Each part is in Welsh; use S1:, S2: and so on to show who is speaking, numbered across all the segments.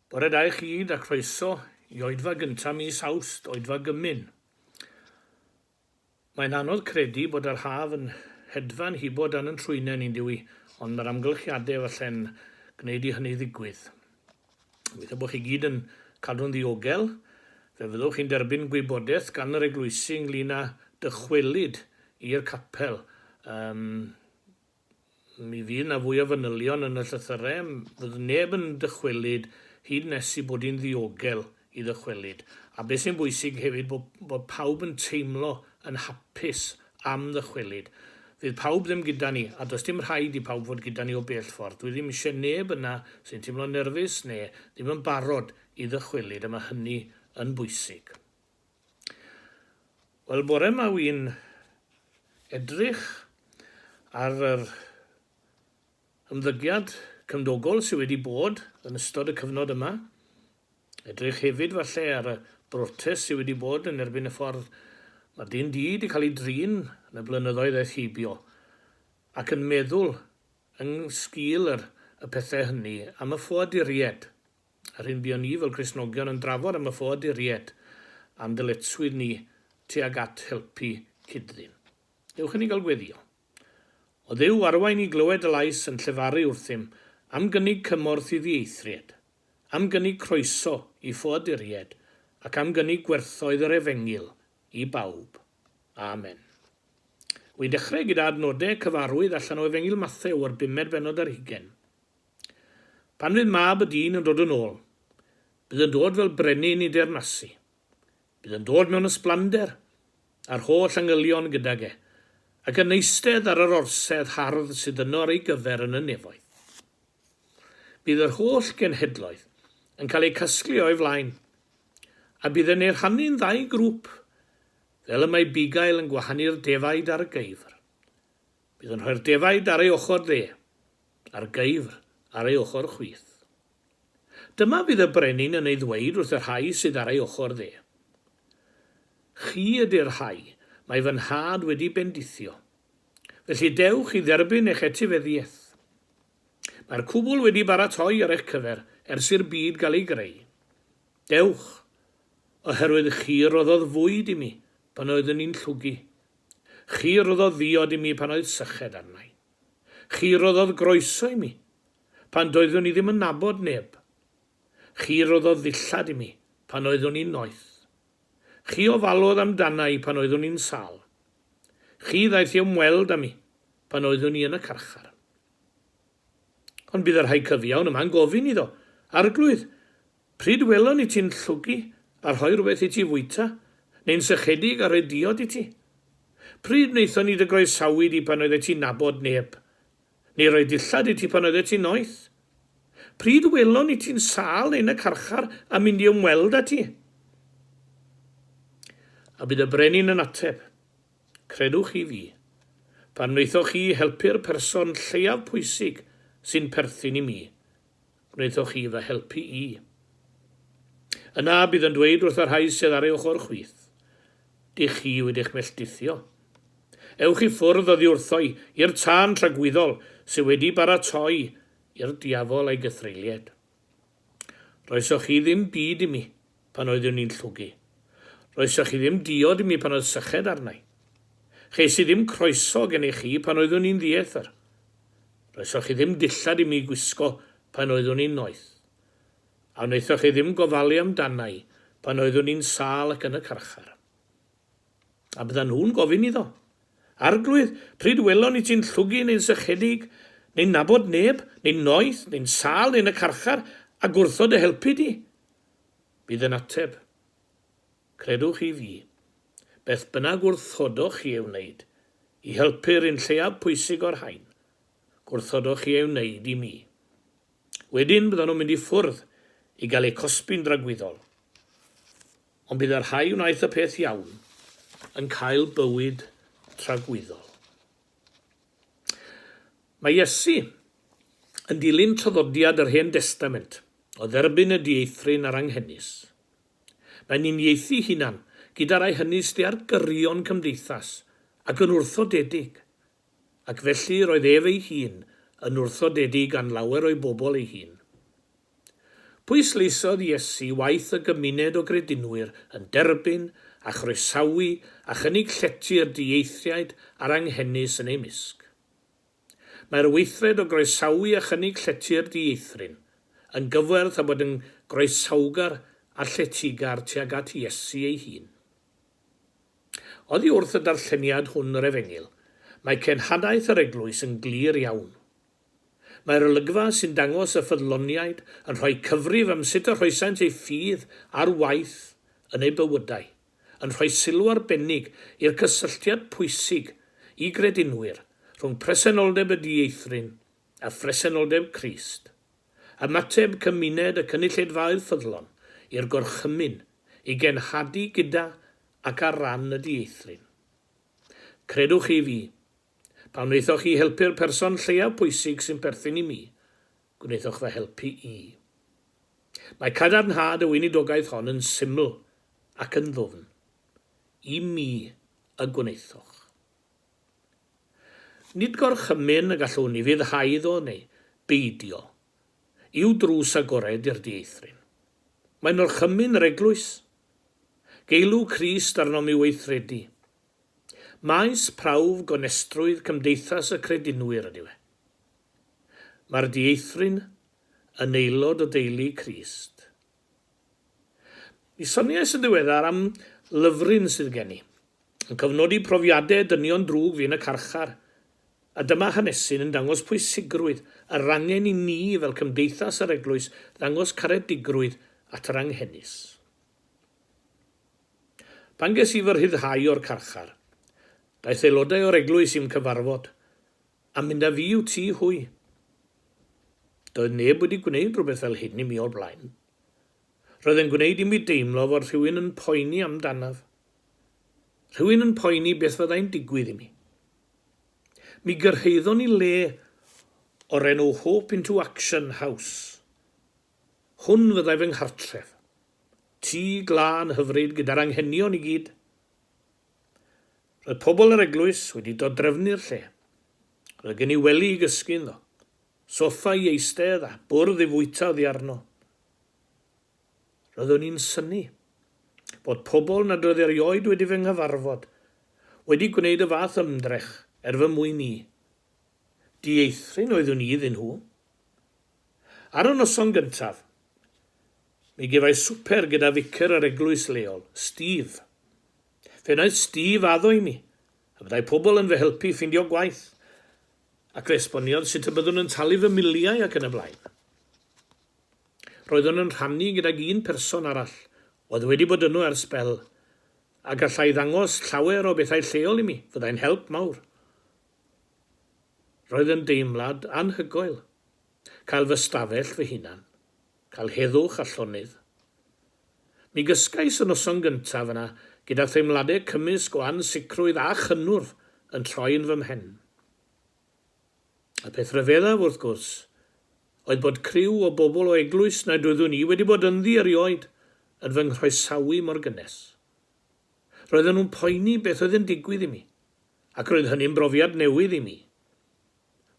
S1: Bore da i chi gyd a croeso i oedfa gyntaf mis Awst, oedfa gymun. Mae'n anodd credu bod yr haf yn hedfan hibo dan yn trwynau ni'n dyw i, ond mae'r amgylchiadau falle'n gwneud i hynny ddigwydd. Gobeithio bod chi gyd yn cadw'n ddiogel. Fe fyddwch chi'n derbyn gwybodaeth gan yr eglwysi ynglyn â dychwelyd i'r capel. Um, Mi fydd 'na fwy o fanylion yn y llythyrau, fydd neb yn dychwelyd hyd nes i bod hi'n ddiogel i ddychwelyd. A beth sy'n bwysig hefyd bod, bod pawb yn teimlo yn hapus am ddychwelyd. Fydd pawb ddim gyda ni, a does dim rhaid i pawb fod gyda ni o bell ffordd. Dwi ddim eisiau neb yna sy'n teimlo'n nerfus neu ddim yn barod i ddychwelyd, a mae hynny yn bwysig. Wel, bore 'ma wi'n edrych ar yr ymddygiad cymdogol sydd wedi bod yn ystod y cyfnod yma. Edrych hefyd falle ar y brotest sydd wedi bod yn erbyn y ffordd mae'r dyn du wedi cael ei drin yn y blynyddoedd aeth heibio, ac yn meddwl yng sgil yr, y pethau hynny am y ffoaduriaid. Yr hyn buon ni fel Cristnogion yn drafod am y ffoaduriaid a'n dyletswydd ni tuag at helpu cyd-ddyn. Dewch i ni gael gweddïo. O Dduw, arwain i glywed dy lais yn llefaru wrthym am gynnig cymorth i ddieithriaid, am gynnig croeso i ffoaduriaid ac am gynnig gwerthoedd yr Efengyl i bawb. Amen. Wi'n dechrau gyda adnodau cyfarwydd allan o Efengyl Mathew o'r bumed bennod ar hugain. Pan fydd Mab y Dyn yn dod yn ôl, bydd yn dod fel brenin i deyrnasu. Bydd yn dod mewn ysblander, a'r holl angylion gydag e, ac yn eistedd ar yr orsedd hardd sydd yno ar ei gyfer yn y nefoedd. Bydd yr holl genhedloedd yn cael eu casglu o'i flaen, a bydd yn eu rhannu'n ddau grŵp, fel y mae bugail yn gwahanu'r defaid a'r geifr. Bydd yn rhoi'r defaid ar ei ochr dde, a'r geifr ar ei ochr chwith. Dyma fydd y brenin yn ei ddweud wrth y rhai sydd ar ei ochr dde. Chi ydy'r rhai mae fy nhad wedi bendithio. Felly dewch i dderbyn eich etifeddiaeth. Mae'r cwbl wedi baratoi ar eich cyfer ers i'r byd gael ei greu. Dewch, oherwydd chi roddodd fwyd i mi pan oeddwn i'n llwgu. Chi roddodd ddiod i mi pan oedd syched arna i. Chi roddodd groeso i mi, pan doeddwn i ddim yn nabod neb. Chi roddodd ddillad i mi, pan oeddwn i'n noeth. Chi ofalodd amdana i pan oeddwn i'n sâl. Chi ddaeth i ymweld â mi, pan oeddwn i yn y carchar. Ond bydd y rhai cyfiawn yma'n gofyn iddo, Arglwydd, pryd welon ni ti'n llwgu a rhoi rhywbeth i ti fwyta, neu'n sychedig a rhoi diod i ti? Pryd wnaethon ni dy groesawu di pan oeddet ti'n nabod neb, neu roi dillad i ti pan oeddet ti'n noeth? Pryd welon ni ti'n sâl neu yn y carchar a mynd i ymweld â ti? A bydd y brenin yn ateb, Credwch chi fi, pan wnaethoch chi helpu'r person lleiaf pwysig sy'n perthyn i mi, gwnaethoch chi fy helpu i. Yna bydd yn dweud wrth y rhai sydd ar ei ochr chwith, Dych chi wedi'ch melldithio. Ewch i ffwrdd oddi wrtho i, i'r tân tragwyddol sydd wedi baratoi i'r diafol a'i gythreuliaid. Roesoch chi ddim byd i mi pan oeddwn i'n llwgu. Roesoch chi ddim diod i mi pan oedd syched arna i. Ches i ddim croeso gennych chi pan oeddwn i'n ddieithr. Roesoch chi ddim dillad i mi gwisgo pan oeddwn i'n noeth. A wnaethoch chi ddim gofalu amdana i pan oeddwn i'n sâl ac yn y carchar. A byddan nhw'n gofyn iddo, Arglwydd, pryd welon ni ti'n llwgu neu'n sychedig, neu'n nabod neb, neu'n noeth, neu'n sâl, neu'n y carchar, a gwrthod dy helpu di? Bydd yn ateb, Credwch chi fi, beth bynnag wrthodoch chi ei wneud i helpu'r un lleiaf pwysig o'r rhain, gwrthodoch chi ei wneud i mi. Wedyn byddan nhw'n mynd i ffwrdd i gael eu cosbi'n dragwyddol. Ond bydd y rhai wnaeth y peth iawn yn cael bywyd tragwyddol. Mae Iesu yn dilyn traddodiad yr Hen Destament o dderbyn y dieithryn a'r anghenus. Mae'n uniaethu hunan gyda rhai hynny sydd ar gyrion cymdeithas ac yn wrthodedig, ac felly roedd ef ei hun yn wrthodedig gan lawer o'i bobl ei hun. Pwysleisiodd Iesu waith y gymuned o gredinwyr yn derbyn a chroesawu a chynnig llety i'r dieithriaid a'r anghenus yn eu mysg. Mae'r weithred o groesawu a chynnig llety i'r dieithryn yn gyfwerth â bod yn groesawgar a lletygar tuag at Iesu ei hun. Oddi wrth y darlleniad hwn o'r Efengyl, mae cenhadaeth yr Eglwys yn glir iawn. Mae'r olygfa sy'n dangos y ffyddloniaid yn rhoi cyfrif am sut y rhoesaint eu ffydd ar waith yn eu bywydau, yn rhoi sylw arbennig i'r cysylltiad pwysig i gredinwyr rhwng presenoldeb y dieithryn a phresenoldeb Crist. Ymateb cymuned y cynulleidfaoedd ffyddlon i'r gorchymyn i genhadu gyda ac ar ran y dieithryn. Credwch chi fi, Pan wnaethoch chi helpu'r person lleiaf pwysig sy'n perthyn i mi, gwnaethoch fy helpu i. Mae cadarnhad y weinidogaeth hon yn syml ac yn ddwfn. I mi y gwnaethoch. Nid gorchymyn y gallwn ufuddhau iddo neu beidio yw drws agored i'r dieithryn. Mae'n orchymyn yr eglwys. Geilw Crist arnom i'w weithredu. Maes prawf gonestrwydd Cymdeithas y Credinwyr ydyw e. Mae'r dieithryn yn aelod o deulu Crist. Mi soniais yn ddiweddar am lyfryn sydd gen i, yn cofnodi profiadau dynion drwg fu yn y carchar, a dyma hanesyn yn dangos pwysigrwydd yr angen i ni fel cymdeithas yr eglwys ddangos caredigrwydd at yr anghenus. Pan ges i fy rhyddhau o'r carchar, daeth aelodau o'r eglwys i'm cyfarfod, a mynd â fi i'w tŷ hwy. Doedd neb wedi gwneud rhywbeth fel hyn i mi o'r blaen. Roedd yn gwneud i mi deimlo fod rhywun yn poeni amdanaf. Rhywun yn poeni beth fyddai'n digwydd i mi. Mi gyrhaeddon ni le o'r enw Hope Into Action House. Hwn fyddai fy nghartref. Tŷ glân hyfryd gyda'r anghenion i gyd. Roedd pobl yr eglwys wedi dodrefnu'r lle. Roedd gen i wely i gysgu ynddo, soffa i eistedd a bwrdd i fwyta oddi arno. Roeddwn i'n synnu bod pobl nad oedd erioed wedi fy nghyfarfod wedi gwneud y fath ymdrech er fy mwyn i. Dieithryn oeddwn i iddyn nhw. Ar y noson gyntaf, Mi gefais swper gyda ficer yr eglwys leol, Steve. Fe wnaeth Steve addo i mi y byddai pobl yn fy helpu i ffindio gwaith, ac fe esboniodd sut y byddwn yn talu fy miliau ac yn y blaen. Roeddwn yn rhannu gydag un person arall oedd wedi bod yno ers sbel, a gallai ddangos llawer o bethau lleol i mi, fyddai'n help mawr. Roedd yn deimlad anhygoel cael fy stafell fy hunan. Cael heddwch a llonydd. Mi gysgais y noson gyntaf yna gyda theimladau cymysg o ansicrwydd a chynnwrf yn troi yn fy mhen. Y peth rhyfeddaf, wrth gwrs, oedd bod criw o bobl o eglwys nad oeddwn i wedi bod ynddi erioed yn fy nghroesawu mor gynnes. Roedden nhw'n poeni beth oedd yn digwydd i mi, ac roedd hynny'n brofiad newydd i mi.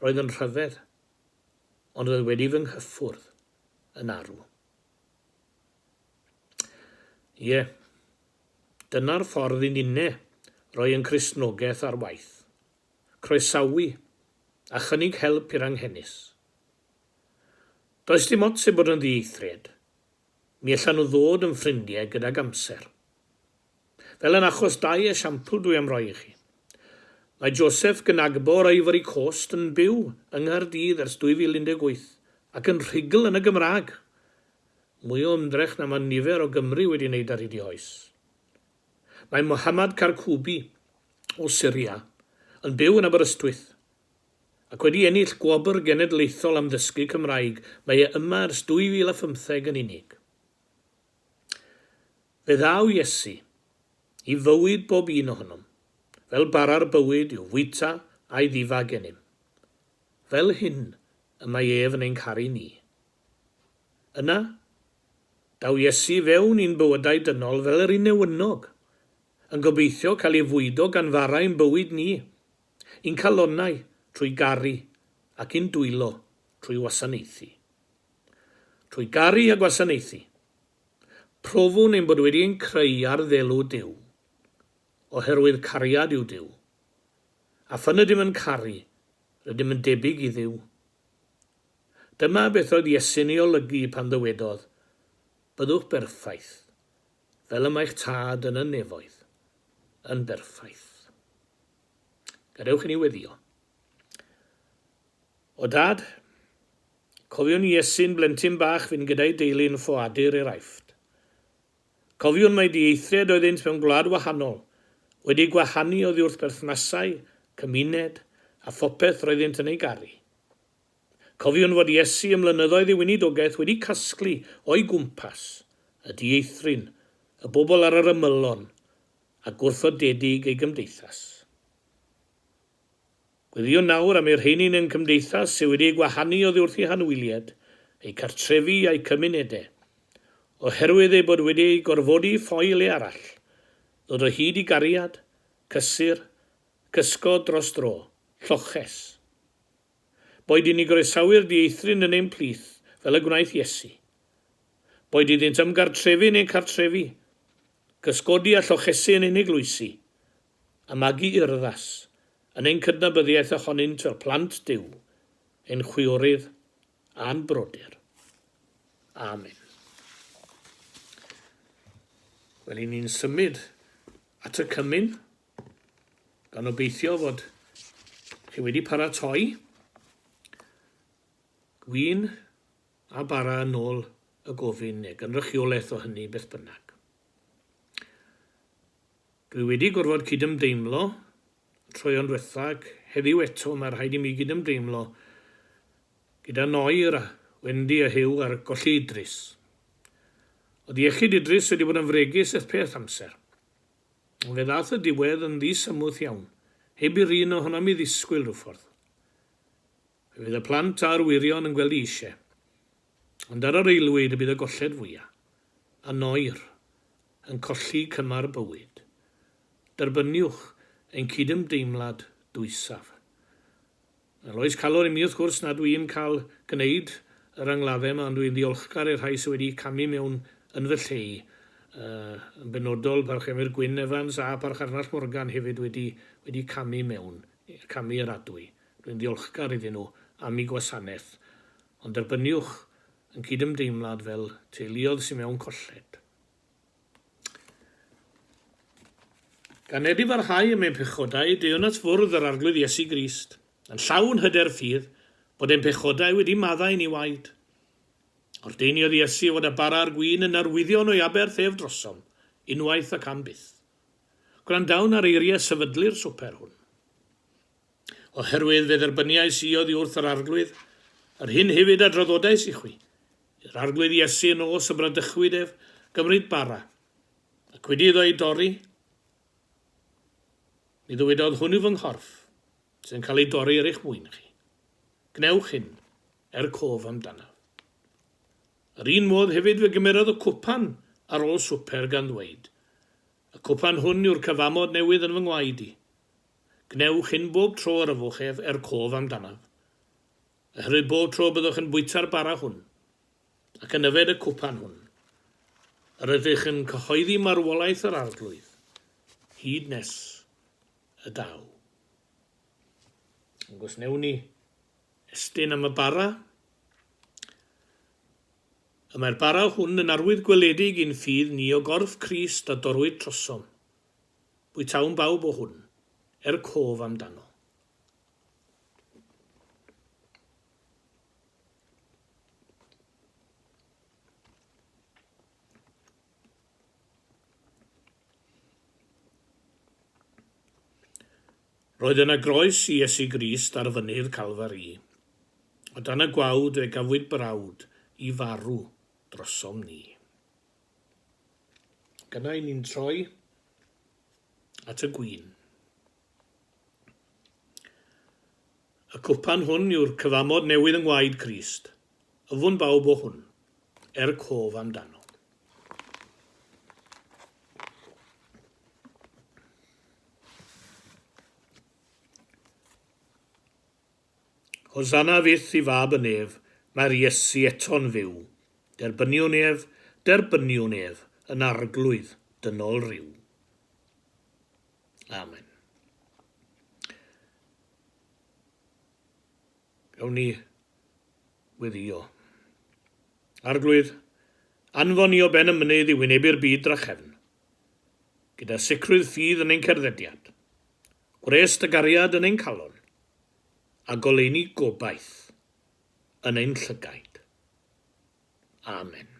S1: Roedd yn rhyfedd. ond roedd wedi fy nghyffwrdd yn arw. Ie, dyna'r ffordd i ninne roi ein Cristnogaeth ar waith, croesawu a chynnig help i'r anghenus. Does dim ots eu bod yn ddieithried, mi allan nhw ddod yn ffrindiau gydag amser. Fel yn achos dau esiampl dwi am roi i chi. Mae Joseph Gnagbo o'r Ivory Coast yn byw yng Nghaerdydd ers 2018 ac yn rhugl yn y Gymraeg. Mwy o ymdrech na mae nifer o Gymry wedi wneud ar hyd eu hoes. Mae Mohammad Karkoubi o Syria yn byw yn Aberystwyth ac wedi ennill gwobr genedlaethol am ddysgu Cymraeg, mae e yma ers 2015 yn unig. Fe ddaw Iesu i fywyd bob un ohonom, fel bara'r bywyd i'w fwyta a'i ddifa gennym. Fel hyn y mae ef yn ein caru ni. Yna, daw Iesu i fewn i'n bywydau dynol fel yr un newynog, yn gobeithio cael ei fwydo gan fara ein bywyd ni, i'n calonnau trwy garu ac i'n dwylo trwy wasanaethu. Trwy garu a gwasanaethu, profwn ein bod wedi ein creu ar ddelw Duw, oherwydd cariad yw Duw. A phan ydym yn caru, rydym yn debyg i Dduw. Dyma beth oedd Iesu'n ei olygu pan ddywedodd, Byddwch berffaith, fel y mae'ch Tad yn y nefoedd yn berffaith. Gadewch i ni weddïo. O Dad, cofiwn Iesu'n blentyn bach fynd gyda'i deulu'n ffoadur i'r Aifft. Cofiwn mai dieithriaid oeddynt mewn gwlad wahanol, wedi gwahanu oddi wrth berthnasau, cymuned, a phopeth roeddynt yn ei garu. Cofiwn fod Iesu ym mlynyddoedd ei weinidogaeth wedi casglu o'i gwmpas y dieithryn, y bobl ar yr ymylon, a gwrthodedig ei gymdeithas. Gweddïwn nawr am eu rheiny yn ein cymdeithas sydd wedi eu gwahanu oddi wrth eu hanwyliaid, eu cartrefi a'u cymunedau, oherwydd eu bod wedi eu gorfodi i ffoi i le arall, ddod o hyd i gariad, cysur, cysgod dros dro, lloches. Boed i ni groesawu'r dieithryn yn ein plith, fel y gwnaeth Iesu. Boed iddynt ymgartrefu yn ein cartrefi, cysgodi a llochesu yn ein heglwysi, a magu urddas yn ein cydnabyddiaeth ohonynt fel plant Duw, ein chwiorydd a'n brodyr. Amen. Wel, i ni'n symud at y cymun, gan obeithio fod chi wedi paratoi gwin a bara yn ôl y gofyn neu gynrychiolaeth o hynny beth bynnag. Dwi wedi gorfod cydymdeimlo troeon dwetha ac heddiw eto mae rhaid i mi gydymdeimlo gyda Noir a Wendy a Huw ar golli Idris. Oedd iechyd Idris wedi bod yn fregus ers peth amser. Ond fe ddaeth y diwedd yn ddisymwth iawn, heb i'r un ohonom i ddisgwyl rhyw ffordd. Fe fydd y plant a'r wyrion yn gweld ei eisiau. Ond ar yr aelwyd y bydd y golled fwya'. A Noir, yn colli cymar bywyd. Derbyniwch ein cydymdeimlad dwysaf. Mae'n loes calon i mi wrth gwrs nad wy'n cael gwneud yr angladdau yma ond dwi'n ddiolchgar i'r rhai sydd wedi camu mewn yn fy lle i. Yn benodol Parch Emyr Gwyn Evans a Parch Arnallt Morgan hefyd wedi wedi camu mewn, camu i'r adwy. Rwy'n ddiolchgar iddyn nhw am eu gwasanaeth, ond derbyniwch yn cydymdeimlad fel teuluoedd sydd mewn colled. Gan edifarhau am ein pechodau, deuwn at fwrdd yr Arglwydd Iesu Grist, yn llawn hyder ffydd, bod ein pechodau wedi maddau ni waed. Ordeiniodd Iesu fod y bara a'r gwin yn arwyddion o'i aberth ef drosom, unwaith ac am byth. Gwrandawn ar eiriau sefydlu'r swper hwn. Oherwydd fe dderbyniais i oddi wrth yr Arglwydd yr hyn hefyd a draddodais i chwi, i'r Arglwydd Iesu y nos y bradychwyd ef, gymryd bara, ac wedi iddo ei dorri, mi ddywedodd, Hwn yw fy nghorff, sydd yn cael ei dorri er eich mwyn chi. Gwnewch hyn er cof amdanaf. Yr un modd hefyd fe gymerodd y cwpan ar ôl swper gan ddweud, Y cwpan hwn yw'r cyfamod newydd yn fy ngwaed i. Gwnewch hyn bob tro yr yfwch ef, er cof amdanaf. Oherwydd bob tro y byddwch yn bwyta'r bara hwn, ac yn yfed y cwpan hwn, yr ydych yn cyhoeddi marwolaeth yr Arglwydd, hyd nes y daw. Ond os wnewn ni estyn am y bara, y mae'r bara hwn yn arwydd gweledig i'n ffydd ni o gorff Crist a dorrwyd trosom. Bwytawn bawb o hwn, er cof amdano. Roedd yna groes i Iesu Grist ar fynydd Calfari. O dan y gwawd fe gafwyd brawd i farw drosom ni. Ac yna i ni'n troi at y gwin. Y cwpan hwn yw'r cyfamod newydd yng ngwaed Crist. Yfwn bawb o hwn, er cof amdano. Hosanna fyth i Fab y Nef, mae'r Iesu eto'n fyw. Derbyniwn ef, derbyniwn ef, yn Arglwydd dynol ryw. Amen. Gawn ni weddio. Arglwydd, anfon ni o ben y mynydd i wynebu'r byd drachefn, gyda sicrwydd ffydd yn ein cerddediad, gwres dy gariad yn ein calon, a goleuni gobaith yn ein llygaid. Amen.